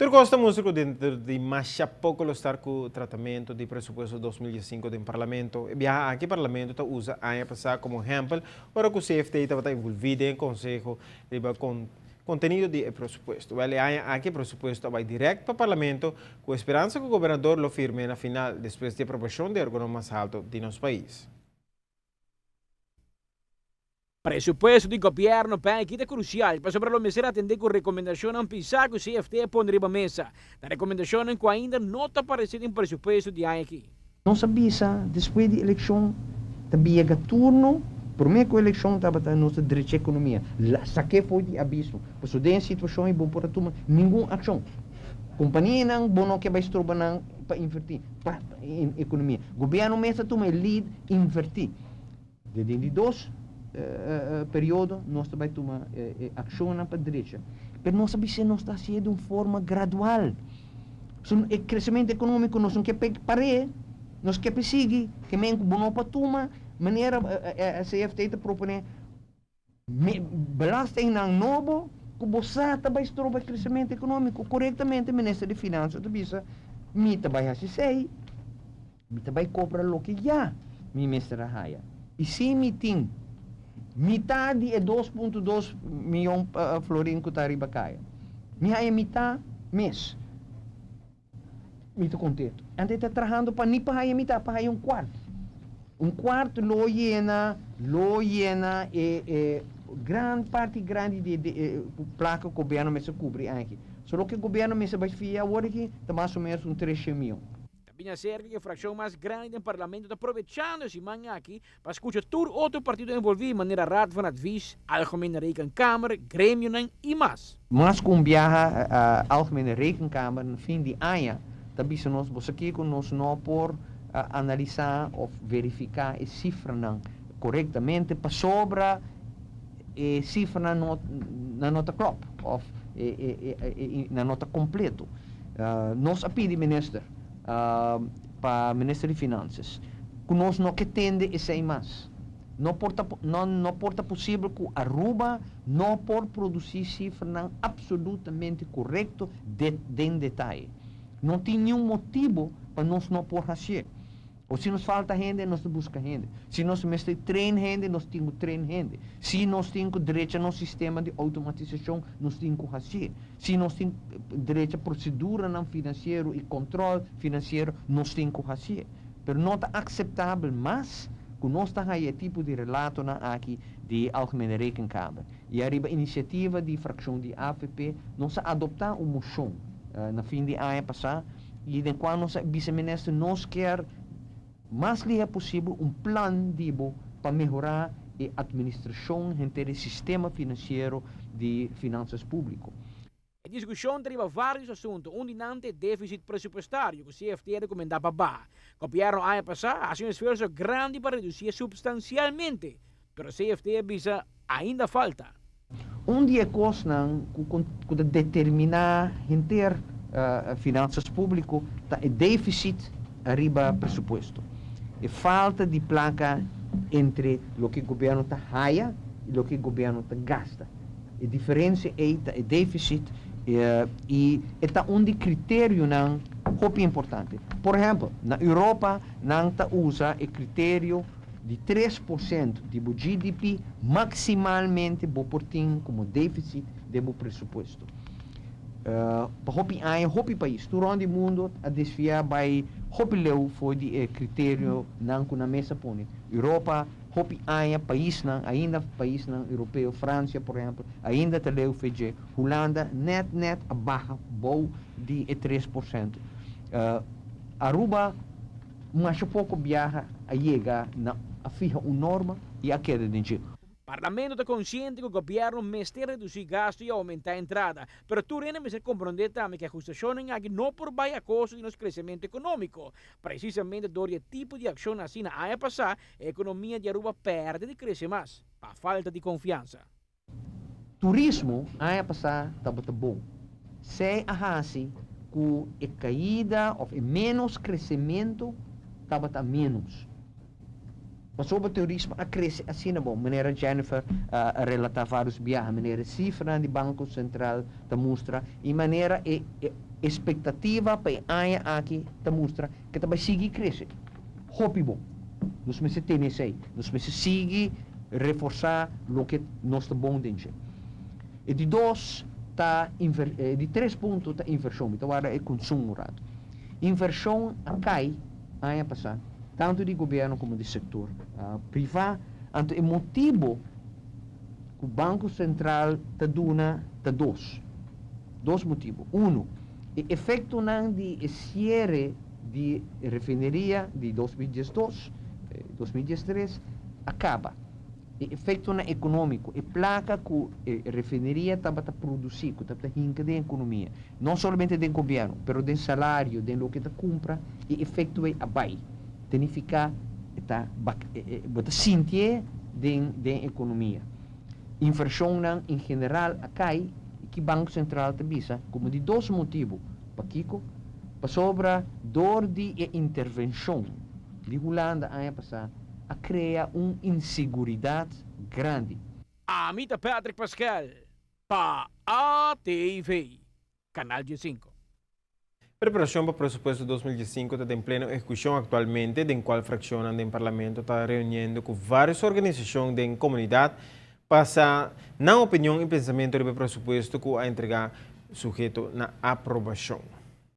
Tur kos ta mustra ku denter di masha poko lo star ku tratamentu di presupuesto 2015 den Parlamento. E biaha aki Parlamento ta usa aña pasá komo ehèmpel ora ku CFT tabata envolví den e konseho riba kontenido di e presupuesto. Wèl e aña aki e presupuesto a bai dirèkt pa Parlamento ku e speransa ku gobernador lo firm'é na final despues di aprobashon di e organo mas haltu di nos pais. Presupuesto di gobièrnu pa aki ta krusial pasobra lo mester atendé ku rekomendashonnan pisá ku CFT a pone riba mesa. Ta rekomendashonnan ku ainda no ta aparesé den presupuesto di aña aki. Nos a bisa despues di elekshon ta biega turno, promé ku elekshon tabata nos ta drecha ekonomia, sak'é for di abismo, pasobra den e situashon ei bo por a tuma ningun akshon. Kompanianan bo no ke bai stroba nan pa invertí pa ekonomia. Gobièrnu mes a tuma e lead invertí. Den di dos periodo nos ta bai tuma e akshonnan pa drecha. Pero nos a bis'é nos ta hasié di un forma gradual. So e kresementu ekonómiko nos no ke par'é, nos ke p'e sigui. Ke men ku bo no por tuma manera CFT ta proponé belastingnan nobo ku bo sa ta bai stroba e kresementu ekonómiko. Korektamente minister di Finansa ta bisa mi ta bai hasi esei. Mi ta bai kobra loke ya mi mester a haya. I si mi tin mitá di e 2.2 miyon florin ku ta riba kaya, mi haya mitá mes, mi ta kontentu. Anto e ta trahando pa ni pa haya mitá, pa haya un kuart. Un kuart lo yena, lo yena e e gran parti grandi di e plaka ku gobièrnu mester kubri aki. So loke gobièrnu mester bai fia awor aki ta mas o ménos un 300 miyon. Ta bini aserka ku e frakshon mas grandi den parlamento ta probechando e siman aki pa skucha tur otro partido envolví manera Raad van Advies, Algemene Rekenkamer, gremionan i mas. Mas ku un biaha Algemene Rekenkamer na fin di aña ta bisa nos boso kiko nos no por analisá òf verifiká e sifranan korektamente pasobra e sifranan no nan no ta klòp òf nan no ta kompleto. Nos a pidi minister pa minister di Finanzas ku nos no ke tende esei mas. No por ta no no por ta posibel ku Aruba no por produsí sifranan absolutamente korekto de den detaye. No tin niun motibu pa nos no por hasié. O si nos falta hende, nos ta buska hende. Si nos mester train hende, nos tin ku train hende. Si nos tin ku drecha nos sistema di outomatisashon, nos tin ku hasié. Si nos tin drecha proseduranan finansiero i kòntròl finansiero, nos tin ku hasié. Pero no ta akseptabel mas ku nos ta haya e tipo di relatonan aki di Algemene Rekenkamer. I ariba inisiativa di frakshon di avp, nos a adoptá un moshon na fin di aña pasá, I den kua nos a bisa minister nos kier mas lihe posibel un plan di bo pa mehorá e administrashon henter e sistema finansiero di finansas públiko. E diskushon ta riba vários asuntu, un di nan ta e défisit presupuestario ku CFT a rekomendá pa baha. Gobièrnu aña pasá a hasi un esfuerso grandi pa redusié supstansialmente, pero CFT a bisa ainda falta. Un di e kosnan ku ta determiná henter finansas públiko ta e défisit riba presupuesto. E falta di plaka entre loke gobièrnu ta haya i loke gobièrnu ta gasta. E diferensia ei ta e défisit i e ta un di kriterionan hopi importante. Por ehèmpel, na Europa nan ta usa e kriterio di 3% di bo GDP maximalmente bo por tin como deficit den bo presupuesto. Pa hopi aña hopi pais tur rond di mundo a desvia bay hopi leu for di e criterionan cu nan mes a pone. Europa hopi aña paisnan ainda paisnan europeo Francia por ehempel ainda ta leu fe dje. Hulanda net net a baha bou di e 3%. Aruba Masha poko biaha a yega na a fiha un norma i a keda den dje. Parlamento ta konsiente ku gobièrnu mester redusí gastu i oumentá entrada, pero tur hende mester komprondé tambe ku e ajustashonnan aki no por bai a kosto di nos kresementu ekonómiko. Presisamente dor di e tipo di akshon asina aña pasá e ekonomia di Aruba pèrdè di krese mas, pa falta di konfiansa. Turismo aña pasá tabata bon. Esei a hasi ku e kaida òf e ménos kresementu tabata ménos. Pasobra turismo a krese asina bon, manera Jennifer a relatá vários biaha, manera e sifranan di Banko Sentral ta mustra i manera e espektativa pa e aña aki ta mustra ku ta bai sigui krese. Hopi bon. Nos mester tene esei. Nos mester sigui reforsá loke nos ta bon den dje. E di dos ta e di tres punto ta invershon. Mi ta warda e konsumo un ratu. Invershon a kai aña pasá, tantu di gobièrnu komo di sektor privá. Anto e motibu ku Banko Sentral ta duna ta dos. Dos motibu. Unu, e efektonan di e siere di refineria di 2012, 2013 a kaba. E efektonan ekonómiko, e plaka ku e refineria tabata produsí, ku tabata hinka den ekonomia, no solamente den gobièrnu, pero den salario, den loke ta kumpra, e efekto ei a bai. Ta nifiká e ta bo ta sintié den den ekonomia. Invershonnan en general a kai i ki Banko Sentral ta bisa komo di dos motibu. Pakiko? Pasobra dor di e intervenshon di Hulanda aña pasá, a krea un inseguridat grandi. Ami ta Patrick Paskel pa ATV, Canal 15. Preparashon pa presupuesto 2015 ta den pleno ehekushon aktualmente, den kual frakshonnan den parlamento ta reuniendo ku vários organisashon den komunidat pa sa nan opinion i pensamentu riba e presupuesto ku a entregá suheto na aprobashon.